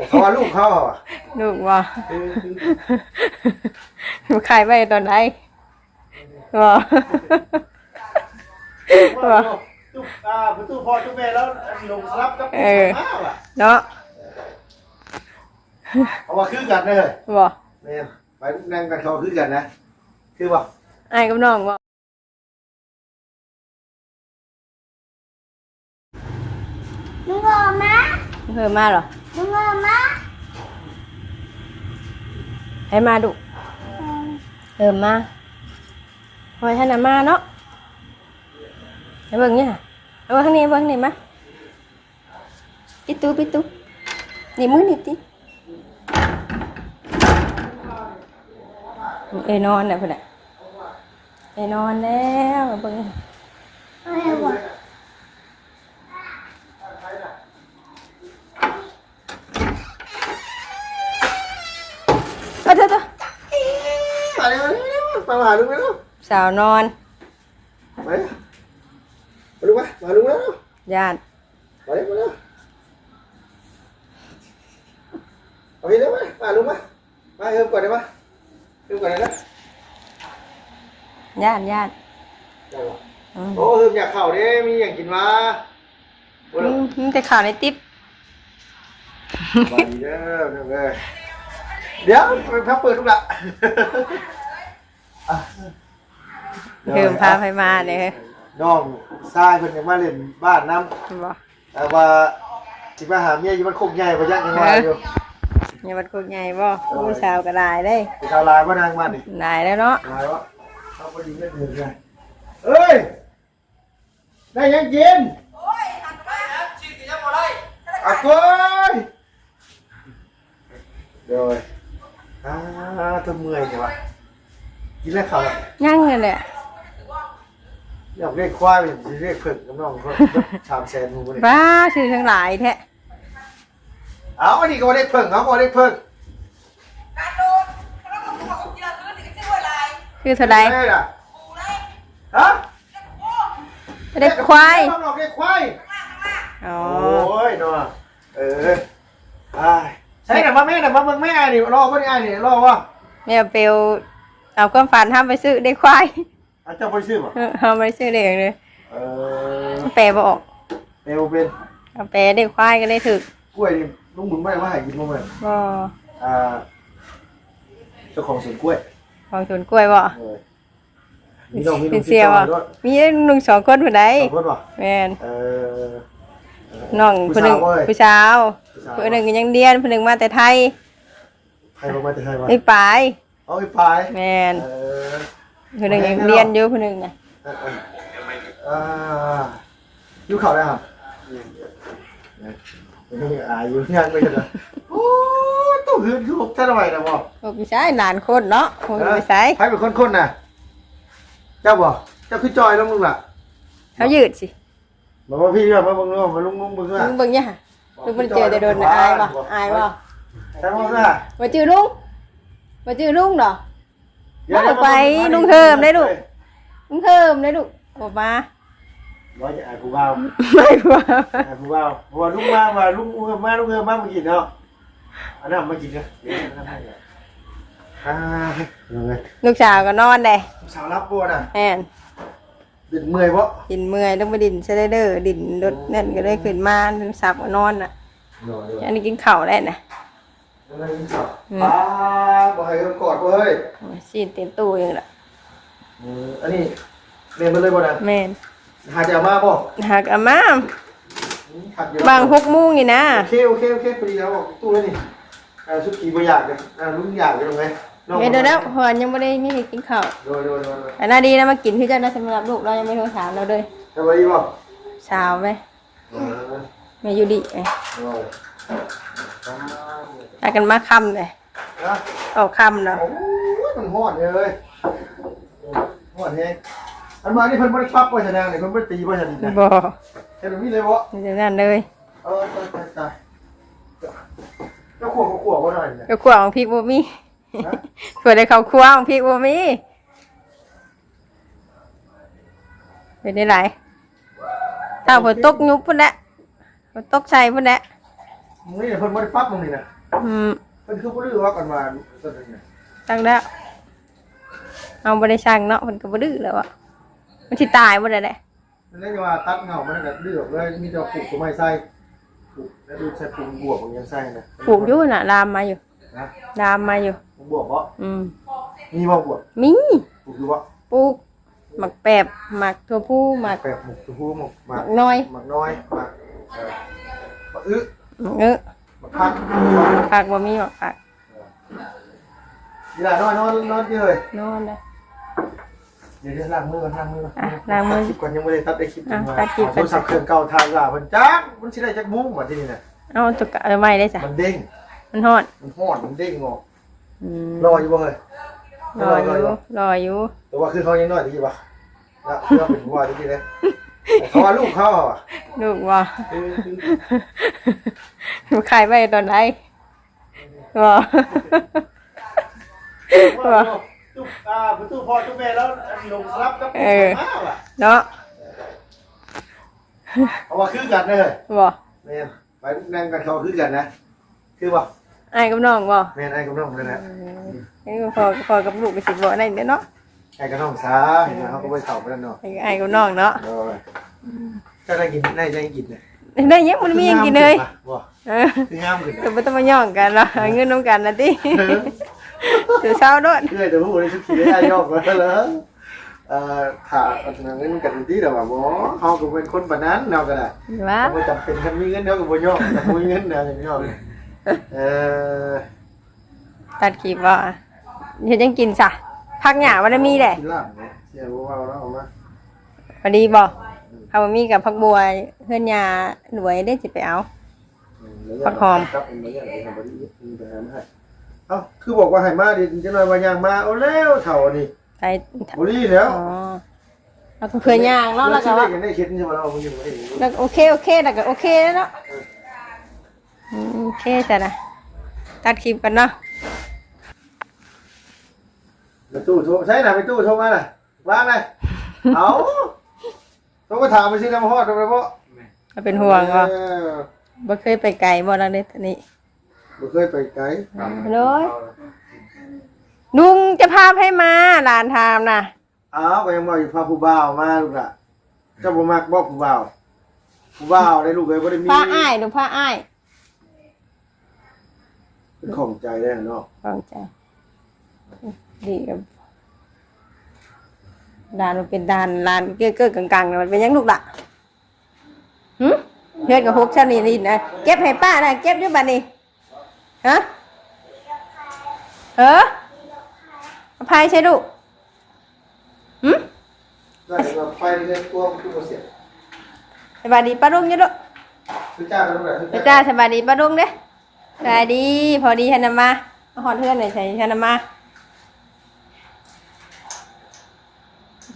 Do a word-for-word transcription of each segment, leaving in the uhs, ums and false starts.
เขาว่าลูกเขาอะ ลูกบ่ คือคือ ขายไปตอนไหนบ่ คือว่าลูกตุ๊กอ่าประตูพ่อตุ๊กแม่แล้วหลงสลับกับ เออ ข้าวอะ เนาะ เขาว่าคือกันเลย บ่ แม่นไปนั่งกันเขาคือกันนะ คือว่า อ้ายกับน้องบ่ มึงออกมา เพิ่มมาเหรอ มึงออกมา ให้มาดุเพิ่มมาคอยให้นำมาเนาะให้เบิ่งเนี่ยเอาเบิ่งทางนี้เบิ่งทางนี้มาปิดตู้ปิดตู้นี่มือนี่ติเอ้ยนอนแล้วพุ่นน่ะเอ้ยนอนแล้วเบิ่ง อะไรวะ เอาเถอะเถอะ มาเร็วมาเร็วมาหาลุงเร็ว สาวนอน มาเร็วมาลุงมามาลุงเร็ว ย่าน มาเร็วมาเร็วเอาไปเร็วมามาลุงมามาเอิมก่อนได้ปะเอิมก่อนได้นะ ย่านย่าน ได้ปะ อืม โอ้เอิมอยากเข่าเด้มีอย่างกินวะ อืมมันแต่ข่าวในติ๊บ สบายดีเด้อเด้อเด้อเดี๋ยวไปพักเปิดลูกละอ่ะ เพิ่มพาไปมาเนี่ย น้องชายเพิ่นยังมาเล่นบ้านน้ำ บ่ แต่ว่าสิมาหาเมียอยู่บ้านโคกใหญ่บ่ยักยังว่าอยู่ เนี่ยมันคงใหญ่บ่ผู้สาวก็ได้เด้ ผู้สาวลายบ่นางมานี่ ได้แล้วเนาะ ลายวะเขาพอดีเล่นเดือนไงเอ้ยได้ยังกิน โอ้ยหันไปแล้วชิ้นก็ยังบ่ได้ อ่ะก้อยโดยอ่าเธอเมื่อยใช่ปะกินแล้วเขาวอะ ยังเลยแหละ อยากเรียกควายเป็นเรียกเผิ่งกับน้องเขาสามแสนหมูนี่ บ้าซื้อทั้งหลายแท้ เอาอันนี้ก็บ่ได้เผิ่งเขาก็บ่ได้เผิ่ง การโดนแล้วก็หัวของกินอะไรนี่ก็ชื่อว่าอะไร คือเท่าไหร่ ได้ล่ะ ปูเลย ฮะ เด็กควาย น้องเรียกควาย อ๋อ โอ้ยเนาะเอออ้ายใช่น่ะมาแม่น่ะมาเบิ่งแม่อ้ายนี่รอบ่ได้อ้ายนี่รอวะ แม่เปียวเอาความฝันทำไปซื้อเด็กควาย อาจจะไปซื้อบ่ เออเอาไปซื้อเด็กเลย เออ แปลบ่ออก เปลวเป็น เอาแปลเด็กควายก็ได้ถืก กล้วยนี่ลุงหมุนไม่ว่าให้กินบ่แม่น บ่ อ่าเจ้าของสวนกล้วย ของสวนกล้วยบ่ เออมีน้องมี เป็ ลุ น ง เสี่ยว ชื่อ อ่ะ จอยด้วย มีหนึ่งสองคนผู้ใด สองคนบ่ แม่น เออ น้องผู้หนึ่ง ผู้สาวเว้ย ผู้สาว ผู้สาว ผู้หนึ่งก็ยังเรียนผู้หนึ่งมาแต่ไทย ใครมาแต่ไทยวะ ไม่ปาย เอาไอ้ปาย แม่น เออ ผู้หนึ่งยังเรียนอยู่ผู้หนึ่งนะ เออเอออ่าอยู่เขาได้ครับนี่อายุงานไปกันนะโอ้ตู้เฮือนคือหกท่านไหวนะบ่ โอ้พี่ชายหลานคนเนาะคงไปใส่ ใครเป็นคนคนน่ะ เจ้าบ่เจ้าคือจอยลงลุงล่ะ เขายืดสิ บอกว่าพี่เรื่องมาเบิ่งเรื่องมาลุงลุงเบิ่งเรื่อง มึงเบิ่งเนี่ยค่ะลูกมันเจอแต่โดนนะอายบ่อายบ่ ใช่ไหมล่ะ มาจื้อลุงมาจื้อลุงเนาะ เดี๋ยว เอาไปลุงเทิมได้ลูก ลุงเทิมได้ลูกออกมา ร้อยจะอายผู้บ่าว ไม่ว่า อายผู้บ่าวเพราะว่าลุงมาว่าลุงเอื้อมมาลุงเอื้อมมาเมื่อกี้เนาะเอาน้ำมากินกันอ่า ลูกสาวก็นอนเลย สาวรับปวดอ่ะ แม่น เด็ดเมื่อยเพราะ กินเมื่อยต้องไปดินใช่ได้เด้อดินรถนั่นก็ได้ขึ้นมาสับก็นอนน่ะ นอนดีกว่า อันนี้กินข้าวแล้วนะ อะไรกินข้าวป้าบอกให้กอดเว้ย โอ้ยซีนเต็มตู้ยังละ เอออันนี้เล่นไปเลยบ่นะ แม่น หาจะเอามาบ่ หากอามา ขัดอยู่ บางหกโมงนี่นะ โอเคโอเคโอเคพอดีแล้วบอกตู้ไว้นี่อ่าสุกี้บ่อยากเลยอ่าลุงอยากอยู่ตรงไหน เดี๋ยวเดี๋ยวเดี๋ยวเพราะว่ายังไม่ได้มีให้กินข้าว โดยโดยโดยโดย อันน่าดีนะมากินที่เจ้านะสำหรับลูกเรายังไม่โทรถามเราเลย สบายดีบ่ สาวไหม เออ แม่อยู่ดีเอ้ย โดย พากันมาค่ำเลย นะ ออกค่ำเนาะ โอ้ยมันฮ้อนเลยฮ้อนแฮงอันมานี่เพิ่นบ่ได้ปรับไว้ซะแนวนี่เพิ่นบ่ได้ตีไว้ซะนี่นะ บ่ เห็นแบบนี้เลยบ่ อยู่ตรงนั้นเลย เออตายตายตายเจ้าขวบเขาขวบบ่ได้เนี่ย ก็ครัวของพี่บ่มี ฮะ เพื่อได้เข้าครัวของพี่บ่มีเป็นได้ไรถ้าฝนตกยุบพุ่นแหละฝนตกใส่พุ่นแหละ นี่เพิ่นบ่ได้ปรับตรงนี้นะ อืม เพิ่นคือบ่รื้อออกกันว่าต้นนี้นะ ตั้งแล้ว เอาบ่ได้สั่งเนาะ เพิ่นก็บ่ดื้อแล้วอะ มันสิตายบ่ได้แหละ นั่นเลยว่าตัดเหง้ามันก็ดื้อออกเลย มีแต่ปลูกต้นไม้ใส่ ปลูกแล้วดูใส่ปลูกบวบมันยังใส่นะ ปลูกอยู่น่ะ ลามมาอยู่ นะ ลามมาอยู่ ปลูกบวบบ่ อืม มีบ่บวบ มี ปลูกอยู่บ่ ปลูก หมากแปบ หมากถั่วพู หมาก แปบ หมากถั่วพู หมาก หมากน้อย หมากน้อย หมาก เอ่อ หมากอึ หมากอึ หมากผัก ผักบ่มี หมากผัก เวลานอน นอน นอนที่เลย นอนเลย เดี๋ยว เดี๋ยว ล้างมือก่อน ล้างมือก่อน อ่ะ ล้างมือ ตัดคลิปก่อน ยังไม่ได้ตัดได้คลิป อ่ะ ยังไง ตัดคลิป เอาโทรศัพท์เครื่องเก่าถ่ายล่ามันจัก มันสิได้จักมุ้งวะที่นี่นะ เอาตัวเก่าเอาใหม่ได้จ้ะ มันเด้ง มันฮ้อน มันฮ้อน มันเด้งออก อืม รออยู่บ่เฮ้ย รออยู่ รออยู่ รออยู่ แต่ว่าคือเขายังน้อยดีวะ แล้วเพื่อเป็นหัวดีเลย เขาว่าลูกเขาอะ ลูกบ่ เออ ลูกขายไปตอนไหน บ่ บ่ ตุ๊ก อ่า ประตูพ่อตุ๊กแม่แล้วหลงสลับกับ เออ มาว่ะ เนาะ เพราะว่าคือกันเลย บ่ แม่น ไปนั่งกันเขาคือกันนะ คือบ่ อ้ายกับน้องบ่ แม่น อ้ายกับน้องนั่นแหละ อืม นี่พ่อ พ่อกับลูกก็สิบ่นั่นเด้อเนาะ อ้ายกับน้องซะ เห็นไหม เขาก็บ่ได้เข้าไปแล้วเนาะ อ้ายกับน้องเนาะ โดย เจ้าได้กิน ได้ ได้กินนะ ได้ยังมันมียังกินเลย บ่ เออ คืองามขึ้นนะ ก็บ่ต้องมาย่องกันเนาะ เอาเงินนำกันนะติ เออ เดี๋ยวเช้าโดด เอื้อยแต่ผู้บริสุทธิ์ได้ย่องแล้วเหรอ เอ่อ ถ้าเอาเงินกันที่เราแบบ บ่ เฮาก็เป็นคนปานนั้น เฮาก็ได้ ว่า บ่จำเป็นคันมีเงิน เฮาก็บ่ย่อง แต่บ่มีเงินนะ ย่อง เออ ตัดคลิปบ่ เฮ็ดหยังกินซะ ผักหญ้าบ่ได้มีเด้ กินลาบเนาะ เสียบ่เว้าแล้วเอามา พอดีบ่ อืม ถ้าบ่มีกับผักบัว เฮือนย่ารวยเด้สิไปเอา อืม แล้ว ผักหอม กลับมันบ่ได้ เดี๋ยวมันบ่ได้ อืม ไปหามาให้ เอ้า คือบอกว่าให้มาดิ จักหน่อยว่าย่างมา เอาแล้วเฒ่านี่ ไป บ่ดีแล้ว อ๋อ แล้วก็เพื่อย่างเนาะ แล้วก็ว่า สิได้กันได้เข็ดนี่ว่าเราเอามาอยู่บ่ได้ แล้วก็โอเค โอเค แล้วก็โอเคแล้วเนาะ เออ อืม โอเคจ้ะนะ ตัดคลิปกันเนาะ ไปตู้โทร ใช่น่ะ ไปตู้โทรมาน่ะ ว่างน่ะ เอา โทรมาถามไปสิ น้ำฮอดไปบ่ ก็เป็นห่วงบ่ เออ บ่เคยไปไกลบ่ หลังเด้อนี่ บ่เคยไปไกล เลย ลุงจะพาไผมา หลานถามน่ะ อ้าว ก็ยังว่าอยู่พาผู้บ่าวมาลูกหล่ะ เจ้าบ่มักบ่ผู้บ่าว ผู้บ่าวได้ลูกเอ้ย บ่ได้มี พาอ้าย หรือพาอ้าย เป็นของใจได้เนาะ ของใจ ดีกับ หลานมันเป็นหลาน หลานเก้อๆกังๆน่ะ มันเป็นหยังลูกหล่ะ หึ เฮือนกับหกชั้นนี่นี่นะ เก็บให้ป้านะ เก็บอยู่บัดนี้ ฮะ เออ อภัยใช่ลูก หึ ได้แต่ว่าไฟเลือดตัวมันคือบ่เสีย สบายดีป้าลุงอยู่ลูก คือจ้าไปตรงไหน คือ พระ จ้า เจ้าสบายดีป้าลุงเด้อ สบายดี พอดีหันน่ะมา มาฮอดเฮือนหน่อยใส่หันน่ะมา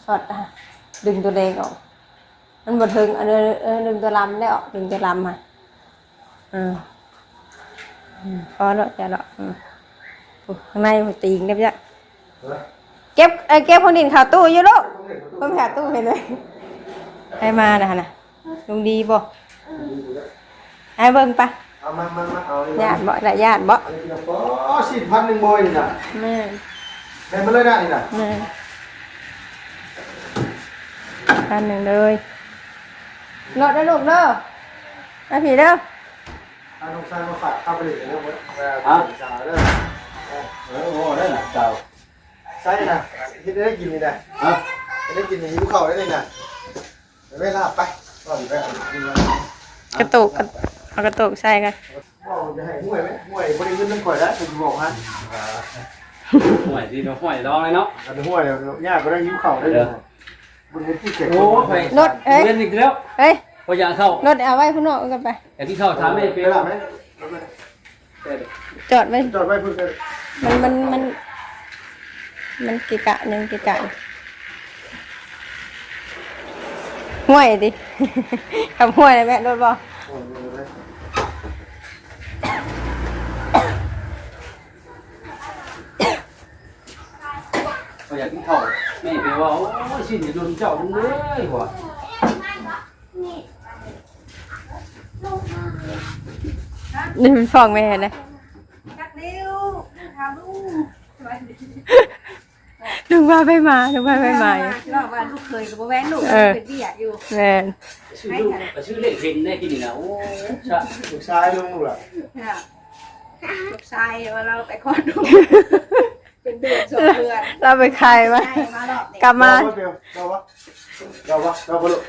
ช็อตอะ ดึงตัวแดงออก มันบ่เทิง เออ เออ ดึงตัวลำได้ออก ดึงตัวลำมา เออ อืม พอแล้วจ้ะเนาะ อืม โอ้ ข้างในมันตีงเรียบร้อย เก็บ เอ้ย เก็บของดินเข้าตู้อยู่ลูก เพิ่นไปหาตู้เห็นเลย ให้มานะหั่นน่ะ ลุงดีบ่ ให้เบิ่งไป เอามา มา มา เอาเลย ย่านบ่ ได้ย่านบ่ อันนี้กินแล้ว อ๋อ สี่พันหนึ่งบ่อยนี่นะ แม่น แม่นมาเลยนะนี่นะ แม่น พันหนึ่งเลย รถเด้อลูกเด้อ มาพี้เด้อ เอาน้องชายมาฝากข้าวผลิตเด้อ เวลา ฮะ เป็นสาวเด้อ เออ โอ้ ได้หลายเจ้า ใช่นะ เฮ็ดได้กินนี่นะ ฮะ เฮ็ดได้กินนี่ หิวข้าวได้นี่นะ ไปลาบไป ก่อนไปเอา กระตุก เอากระตุกใส่กัน บอกจะให้ห้วยไหม ห้วยบ่ได้เงินนำข่อยแล้ว ผมบอกฮะ ห่วยสิเนาะ ห่วยร้องเลยเนาะ อันห้วยเนี่ย ยากก็ได้หิวข้าวได้ เออ บ่ได้ขี้เกียจ โอ้ ไป รถ เอ้ย เล่นอีกแล้ว เฮ้ย พออยากเข้า รถเอาไว้ข้างนอกกันไป อยากกินข้าวถามแม่เปียว ไปลาบไหม จอดไว้ จอดไว้เพิ่นก็ มัน มัน มัน มันเกะกะ ยังเกะกะ ห้วยติ ขับห้วยเลยแม่ รถบ่ โอ้ย เขาอยากกินข้าว แม่ไปว่า โอ้ย สิ้นจะโดนเจ้ามึงเลยว่ะ นี่ ลูกมา ฮะ นี่มันฟ้องแม่นะ จักเร็ว ถามลูก ลุงว่าไปมา ลุงว่าไปมาอยู่ ว่าว่าลูกเคยกับแว่นลูก เออ เป็นเบียอยู่ แม่น ชื่อลูกชื่อเลขเห็นได้กินนี่นะ โอ้ชะ ลูกชายลุงลูกหล่ะ เนี่ย ลูกชายว่าเราไปคลอดลูก เป็นเดือนสองเดือน เราไปขายมา ใช่มารอบนี้ กลับมา เราบ่เปรียวเราวะเราวะเราบ่รู้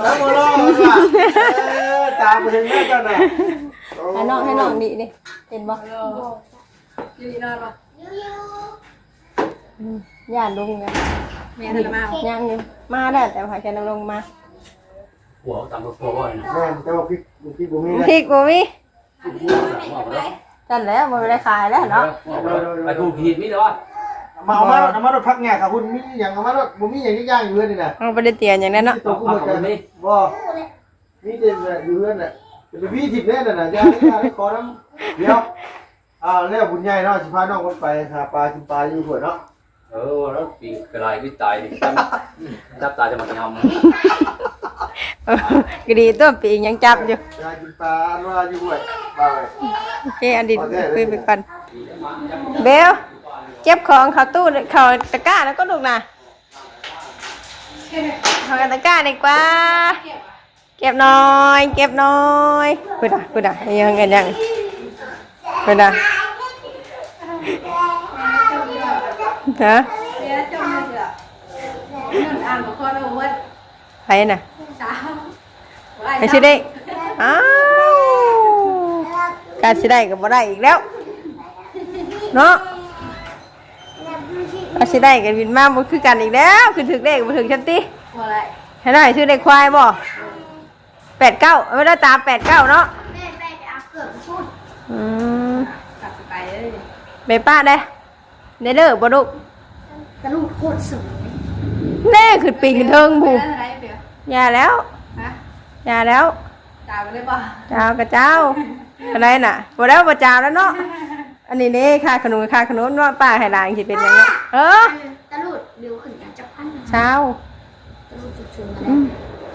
เราบ่รู้เราบ่รู้ว่าเออตามไปถึงแม่เจ้าน่ะ ให้น้องให้น้องดีดิ เห็นบ่ อยู่ดีนอนบ่ อืมย่านลุงเนี่ย แม่นแล้วมา ยังอยู่ มาแล้วแต่พาแค่น้องลงมา หัวตำรวจพ่อบ่อยนะ แม่นแต่ว่าพริกพริกบ่มีนะ พริกบ่มี สั่นแล้วบ่ได้ขายแล้วเนาะ ไปถูกผิดมิดเหรอ มาเอามารถเอามารถพักแง่ค่ะคุณมีอย่างเอามารถบ่มีอย่างที่ย่างอยู่เฮือนนี่นะ เอาบ่ได้เตียนอย่างนั้นเนาะ ตัวผู้เหมือนกันบ่มีแต่อยู่เฮือนน่ะเป็นพี่ทิพย์แน่น่ะนะย่างนี่นะขอน้ำเดี๋ยวอ่าแล้วบุญใหญ่เนาะสิพาน้องคนไปหาปลากินปลาอยู่หัวเนาะ เออแล้วปีกระไรที่ตายนี่จับจับตายจะมาทำ เออก็ดีตัวปีกยังจับอยู่ ยายกินปลาอันว่าอยู่ห้วยปลาอะไร โอเคอันดีคุยไปก่อน เบล เก็บของเขาตู้เขาตะกร้าแล้วก็ลูกนะเขาตะกร้าดีกว่า เก็บหน่อย เก็บหน่อยพุดอ่ะพุดอ่ะยังกันยังพุดอ่ะฮะ ไผน่ะ ไผสิได้ อ้าว การสิได้ก็บ่ได้อีกแล้ว เนาะ การสิได้ก็บินมาบ่คือกันอีกแล้ว คือถือเลขบ่ถือฉันติ บ่ได้ ให้ได้ซื้อเลขควายบ่ แปดเก้า เอาไว้ได้ตามแปดเก้าเนาะ แม่แม่ไปเอาเกือบชุด อืม กลับไปเลย ไปป้าได้ ได้เด้อบ่ลูก ตะลูดโคตรสูง แน่ขึ้นปีนขึ้นเทิงผู้ เป็นอะไรเปียก อย่าแล้ว ฮะ อย่าแล้ว จ่ายไปเลยบ่ เจ้ากับเจ้า อะไรน่ะ บ่แล้วบ่เจ้าแล้วเนาะ อันนี้เด้ ค่าขนม ค่าขนมเนาะ ป้าให้หลานสิเป็นหยังเนาะ เออ ตะลูดเดี๋ยวขึ้นจักพัน เช้า ตะลูดสูงๆ อืม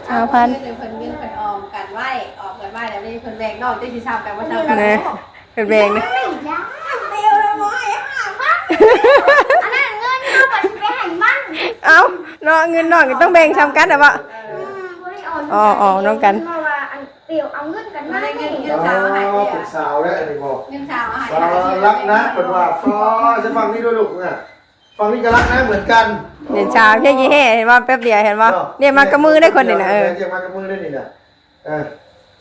เช้าพัน เพิ่นเงินเพิ่นออมกันไว้ ออมกันไว้แล้วนี่เพิ่นแบ่งน้องจักสิซ้ำกันบ่ซ้ำกัน แน่ เพิ่นแบ่งนะ เดียวละร้อยห้าพัน อันนั้นเงินเฮาก็สิไปให้มัน เอ้า เนาะ เงินน้องก็ต้องแบ่งซ้ำกันน่ะบ่ อืม บ่ได้ออม อ๋อ ออมนำกัน เพราะว่าอันเปียวเอาเงินกันมา บ่ได้เงิน เงินสาวมาให้ อ๋อ เปียว เป็นสาวแล้วอันนี้บ่ เงินสาวมาให้ สาวรักนะ เพิ่นว่า อ๋อ จะฟังนี่ด้วยลูกนะ ฝั่งนี้ก็รักนะเหมือนกัน เห็นสาวเพียงกี่แห่เห็นว่าแป๊บเดียวเห็นว่า เนาะ เนี่ยมากระมือได้คนนี่นะ เออ เรียกมากระมือได้นี่นะ เออ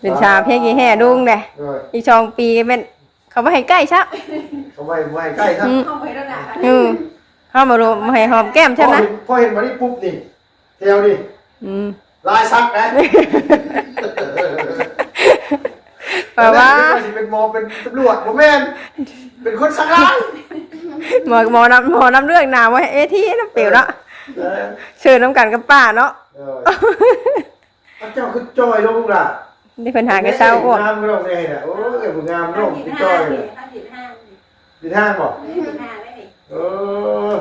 เป็นสาวเพียงกี่แห่ลุงเด้ เออ อีกสองปีก็เป็น เขาบ่ให้ใกล้ซะ เขาบ่ให้ บ่ให้ใกล้ซะ อืม เข้าไปแล้วนะ อืม เขาบ่รู้บ่ให้หอมแก้มใช่ไหม พอเห็น พอเห็นมานี่ปุ๊บนี่ แถวนี่ อืม ลายสักนะ แบบว่า ตอนแรกนึกว่าสิเป็นหมอเป็นตำรวจ บ่แม่น เป็นคนสักลาย หมอ หมอนำ หมอนำเรื่องหนาวไว้เอทีน้ำเปรียวเนาะ เออ เชิญน้ำกันกับป้าเนาะ เออ พระเจ้าคือจอยลงล่ะ นี่เพิ่นหากระเช้าอ้วก งามก็ลงได้น่ะ โอ้ย ผู้งามลงคือจอยน่ะ ดินห้างบ่ ดินห้างได้นี่ เออ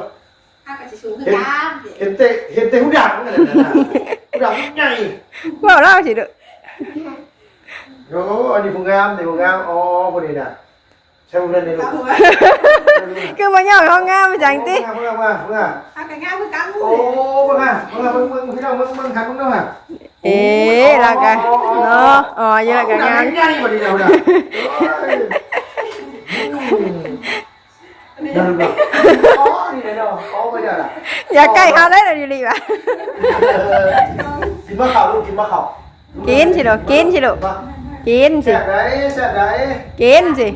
ถ้าก็สิสูงขึ้น เห็น ตาม เห็นแต่ เห็นแต่หูดังนั่นแหละนะ หูดังใหญ่ เว้าเล่าสิเด้อ โอ้ อันนี้ผู้งาม นี่ผู้งาม อ๋อ ผู้นี้น่ะ ใช่ผู้นั้นนี่ลูก คือมาย่อห้องงามมาจังติ เพิ่งมา เพิ่งมา เพิ่งมา ถ้าก็งามคือกัน โอ้ เพิ่งมา เพิ่งมา เพิ่ง เพิ่ง พี่น้อง เพิ่ง เพิ่ง หัน เพิ่งดูฮะ เอ๊ะ แล้วกัน อ๋อ อ๋อ เนาะ อ๋อ เยอะกันงาม ใหญ่กว่านี้แล้วนะ เอ้ย อืม นั่นน่ะ อ๋อ นี่แหละเนาะ อ๋อ ไม่ได้ละ อย่าใกล้เขาได้เลยอยู่ดีวะ เออ กินมะขามลูก กินมะขาม กินสิลูก กินสิลูก กินสิ แซ่บใด แซ่บใด กินสิ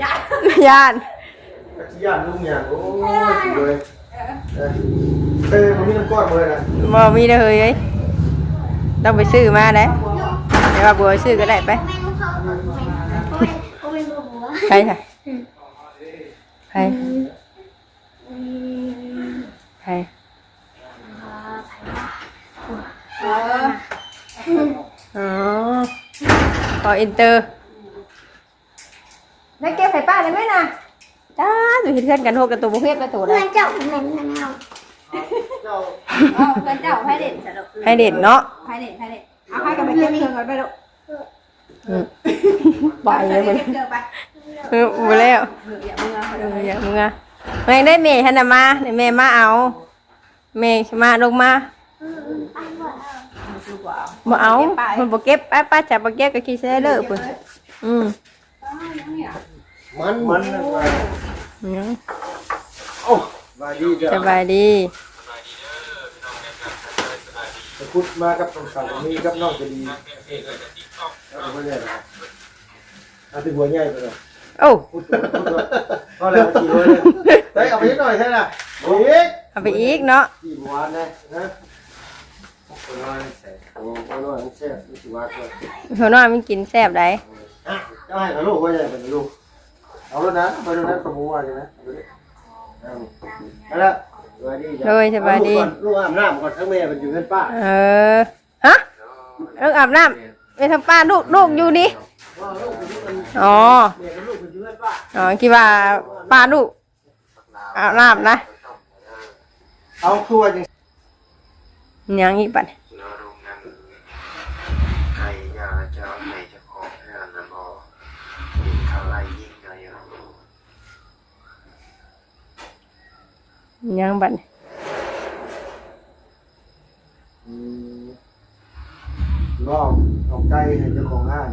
ย่าน กะสิย่านลุงย่าน โอ้ย สิเลย เออ เออ มันมีน้ำก้อนมาเลยนะ บ่มีเด้อเฮ้ย ต้องไปซื้อมาเด้ แต่ว่าบ่ซื้อก็ได้ไป ใครค่ะ ใคร ใคร อ๋อ ขอเอนเตอร์ ได้เก็บให้ป้าได้ไหมน่ะ จ้า อยู่เฮ็ดเฮือนกันโฮกกับตัวบ่เฮ็ดไปตัวใด เพื่อนเจ้าแม่นแนว เจ้า เออ เพื่อนเจ้าไผเด่นซะดอก ไผเด่นเนาะ ไผเด่น ไผเด่น เอาไผก็ไปเก็บเครื่องกันไปลูก อืม ไปเลยมัน เออ บ่แล้ว เออ อยากเมือ เออ อยากเมือ แม่ได้แม่หั่นน่ะมา แม่มาเอา แม่มาลงมา บ่เอา เพิ่นบ่เก็บ ไป ไป จ้ะ บ่เก็บก็ขี้ใส่เด้อเพิ่น อืม มัน มัน อืม โอ้ สบายดีจ้ะ สบายดี ไปพุดมากับน้องสาวมีกับน้องจะดี เอาไปเลยนะ เอาแต่หัวใหญ่ไปเลย โอ้ พุดตัวพุดตัว พอแล้ว ขี่หัวเลย เฮ้ย เอาไปนิดหน่อยใช่ไหม อีก เอาไปอีกเนาะ ขี่หัวนะ นะ โอ้โห น้อยมันแซ่บ โอ้โห น้อยมันแซ่บ นี่สิว่าก่อน หัวน้อยมันกินแซ่บใด อ่ะ เจ้าให้กับลูกหัวใหญ่เป็นลูก เอาแล้วนะ ไปดูนะ ขโมยว่าเลยนะ เอาไปเลย เอา นั่นแหละ สวัสดีจ้ะ โดย สบายดี เอาลูกก่อน ลูกอาบน้ำก่อน ทั้งแม่มันอยู่เงินป้า เออ ฮะ เอิ้งอาบน้ำ ไปทางป้า ลูก ลูกอยู่นี่ อ๋อ อ๋อ คิดว่าป้าลูก อาบน้ำนะ เอาครัวจัง ยังอีกบัด แล้วโรงงานไก่ยาจะเอาให้เจ้าของเฮือนนะบ่ เป็นเขาไล่ยิงเอาอยู่ ยังบัด อืม ลองเอาไก่ให้เจ้าของร้าน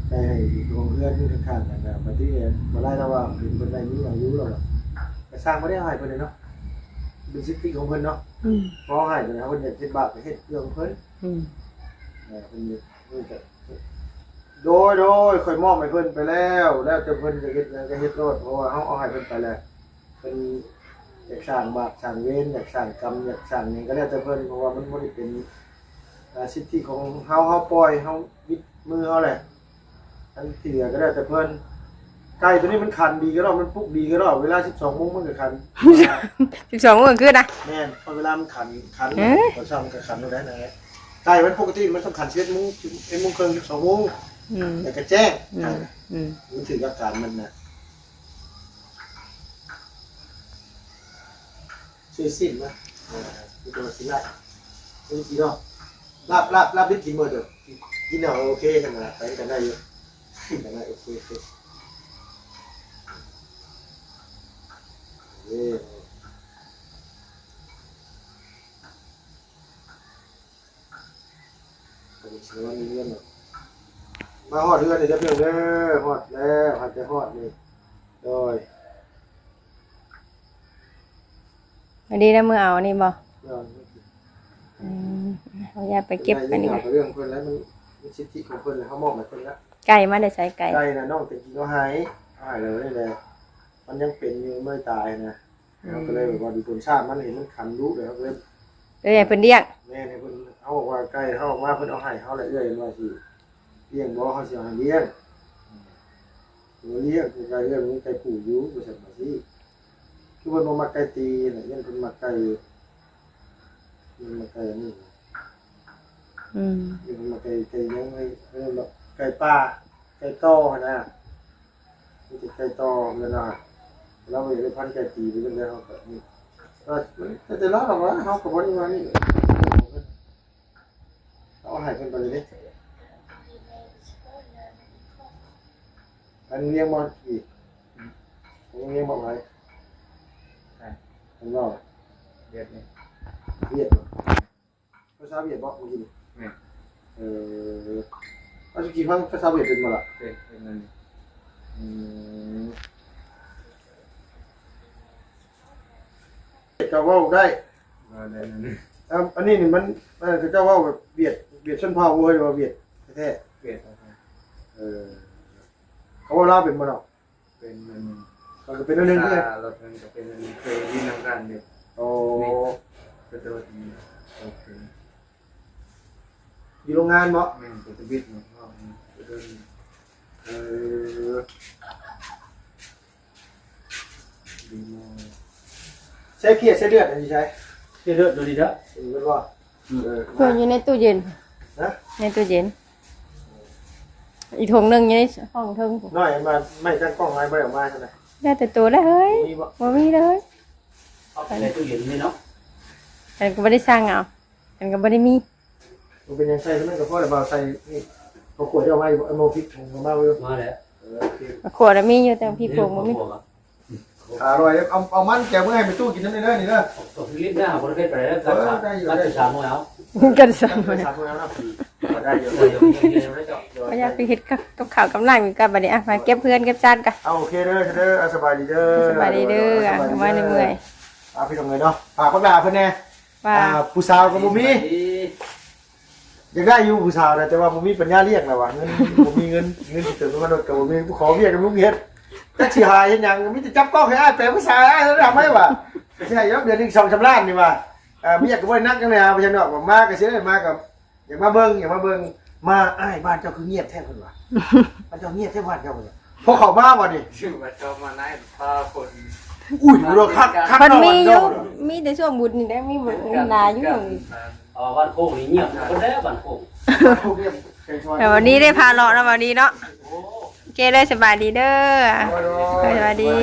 ไก่ให้เจ้าของเฮือนอยู่ข้างๆกันนะ บัดนี้บ่ได้แล้วว่าเป็นเพิ่นได้มีอายุแล้วอะ ก็สร้างบ่ได้ให้เพิ่นเลยเนาะ เป็นสิทธิของเพิ่นเนาะ อืม พอให้เพิ่น เพิ่นอยากเฮ็ดบาปก็เฮ็ดเรื่องของเพิ่น อืม เออ เพิ่น เพิ่นก็ โดย โดย ข้อยมอบให้เพิ่นไปแล้ว แล้วแต่เพิ่นจะเฮ็ดหยังก็เฮ็ดโลด เพราะว่าเฮาเอาให้เพิ่นไปแล้ว เพิ่นอยากสร้างบาปสร้างเวร อยากสร้างกรรม อยากสร้างหยังก็แล้วแต่เพิ่น เพราะว่ามันบ่ได้เป็น อ่า สิทธิของเฮา เฮาปล่อย เฮาบิดมือเฮาแหละ อันที่เหลือก็แล้วแต่เพิ่น ไก่ตัวนี้มันขันดีก็ดอก มันปลุกดีก็ดอก เวลาสิบสองโมงมันก็ขัน สิบสองโมงกลางคืนนะ แม่น เพราะเวลามันขัน ขัน เอ๊ะ ตอนเช้ามันก็ขันอยู่แล้วนะ ไก่มันปกติมันต้องขันสิบเอ็ดโมง สิบเอ็ดโมงครึ่ง สิบสองโมง อืม แล้วก็แจ้ง อืม อืม มันถืออาการมันน่ะ ซื้อสิ้นนะ เออ คือตัวสิลาบ นี่กินเนาะ ลาบ ลาบ ลาบดิบกินหมดเด้อ กินเอาโอเคกันนะ ไปกันได้อยู่ กันได้ โอเค โอเค เออ อันนี้สิว่ามีเงินเนาะ มาฮอดเฮือนนี่เด้อเพิ่นเด้อ ฮอดแล้ว ฮอดแต่ฮอดนี่ โดย อันนี้นะ มื้อเอาอันนี้บ่ เออ อืม เอายาไปเก็บอันนี้ เรื่องเพิ่นแล้ว มัน มันสิทธิของเพิ่นแล้ว เฮามอบให้เพิ่นแล้ว ไก่มาได้ใส่ไก่ ไก่น่ะ น้องแต่งกินเอาให้ เอาให้เลยนี่แหละ มันยังเป็นอยู่ มันบ่ตายนะ อืม เราก็เลยแบบว่าดูผลชาติมันเห็นมันขันรู้เลยครับเลย เลยให้เพิ่นเลี้ยง แม่นให้เพิ่น เฮาบอกว่าไก่เฮาออกมาเพิ่นเอาให้เฮาแหละ เอื้อยว่าสิเลี้ยงบ่ เฮาสิเอาให้เลี้ยง อืม บ่เลี้ยง ไก่เลี้ยงมีไก่ผูอยู่ ว่าซั่นว่าซี่ คือเพิ่นบ่มักไก่ตีน่ะ ย้านเพิ่นมักไก่ เพิ่นมักไก่อันนี้ อืม เพิ่นมักไก่ ไก่หยังไง เพิ่นมักไก่ป่า ไก่ต่อหั่นนะ มีแต่ไก่ต่อเพิ่นว่า เราบ่อยากได้พันธุ์ไก่ตีไปจังได๋ เฮาก็นี่ ก็มันก็แต่ละดอกว่า เฮาก็บ่ได้ว่านี่ เอาให้เพิ่นไปเลยเด้ อันเลี้ยงบ่อีก อันเลี้ยงบ่หลาย อ่ะ ข้างนอก เวียดนี่ เวียดบ่ ภาษาเวียดบ่เมื่อกี้นี่ แม่น เออ เอาสุกี้ฟังภาษาเวียดเป็นบ่ล่ะ เป็น เป็นนั่นนี่ อืม เวียดก็เว้าได้ เว้าได้นั่นนี่ อ่ะ อันนี้นี่มัน เออ เขาเจ้าเว้าแบบเวียด เวียดชนเผ่าเว้ย ว่าเวียดแท้ๆ เวียด เออ เขาเว้าลาวเป็นบ่เนาะ เป็นนั่น มันก็เป็นอันหนึ่งที่ ซาแล้วมันก็เป็นอันนี้เคยยินนำกันอยู่ โอ้ นี่ กระโดดนี่ โอเค อยู่โรงงานบ่ แม่น กระโดดบิดเนาะ กระโดดนี่ เออ ดีมาก ใช้เพียใช้เลือดอันนี้ใช้ เพียเลือดดูดีเด้อ เห็นบ่ อืม เออ เพิ่นอยู่ในตู้เย็น นะ ในตู้เย็น อีกถุงหนึ่งอยู่ในห้องเทิง น้อยมา ไม่ตั้งกล้องไว้บ่ได้ออกมาเท่าไหร่ ได้แต่ตัวแล้วเฮ้ย มีบ่ บ่มีเลย เอาไปในตู้เย็นนี่เนาะ อันก็บ่ได้สั่งเอา อันก็บ่ได้มี มันเป็นหยังใส่แล้วมันก็พอแล้วบ่าวใส่นี่ เอาขวดเอาไว้เอามาพริกผงเอามาไว้ มาแล้ว เออโอเค ขวดน่ะมีอยู่แต่พริกผงบ่มี อร่อยเอาเอามันแกะเมื่อให้ไปตู้กินน้ำในเด้อนี่เด้อ ตกลิตรหน้าบริเวณไปแล้ว เออได้อยู่ ก็จะสามโมงแล้ว กันซั่น สามคนแล้วนะได้อยู่ เดี๋ยวเดี๋ยวเดี๋ยวเดี๋ยวเดี๋ยว บ่อยากไปเฮ็ดกับกับข้าวกับน้ำอีกก็บัดนี้อ่ะมาเก็บเฮือนเก็บจานกัน เอาโอเคเด้อเด้อเอาสบายดีเด้อ สบายดีเด้ออ่ะมาเมื่อย อ่ะพี่น้องเลยเนาะฝากพวกหลาเพิ่นแน่ ๆว่า อ่าผู้สาวก็บ่มี อยากได้อยู่ผู้สาวนะแต่ว่าบ่มีปัญญาเลี้ยงนะวะเงินบ่มีเงินเงินสิเติมน้ำมันรถก็บ่มีขอเวียกกับลุงเฮ็ดจักสิหาเฮ็ดหยังมีแต่จับกล้องให้อ้ายแปลภาษาอ้ายแล้วทำให้วะสิให้ยอดเดือนหนึงสองสามล้านนี่วะอ่ามีอยากก็บ่ได้นักจังเลยอ่ะไปทางนอกมาก็สิได้มากับอยากมาเบิ่งอยากมาเบิ่งมาอ้ายบ้านเจ้าคือเงียบแท้เพิ่นวะบ้านเจ้าเงียบแท้บ้านเจ้าเพิ่นวะพอเข้ามาบ่นี่ ชื่อว่าเจ้ามาไล่พาคน อุ้ยบ่ดอกคักคัก มันมีอยู่ เนาะ มีแต่ช่วงบุญนี่ได้มีบุญหลายอยู่ อ๋อบ้านโคกนี่เงียบนะคนแรกบ้านโคก พวกเนี้ยแข่งช้อน แต่วันนี้ได้พาเลาะนะวันนี้เนาะโอเคเด้อสบายดีเด้อ โอ้ย สบายดี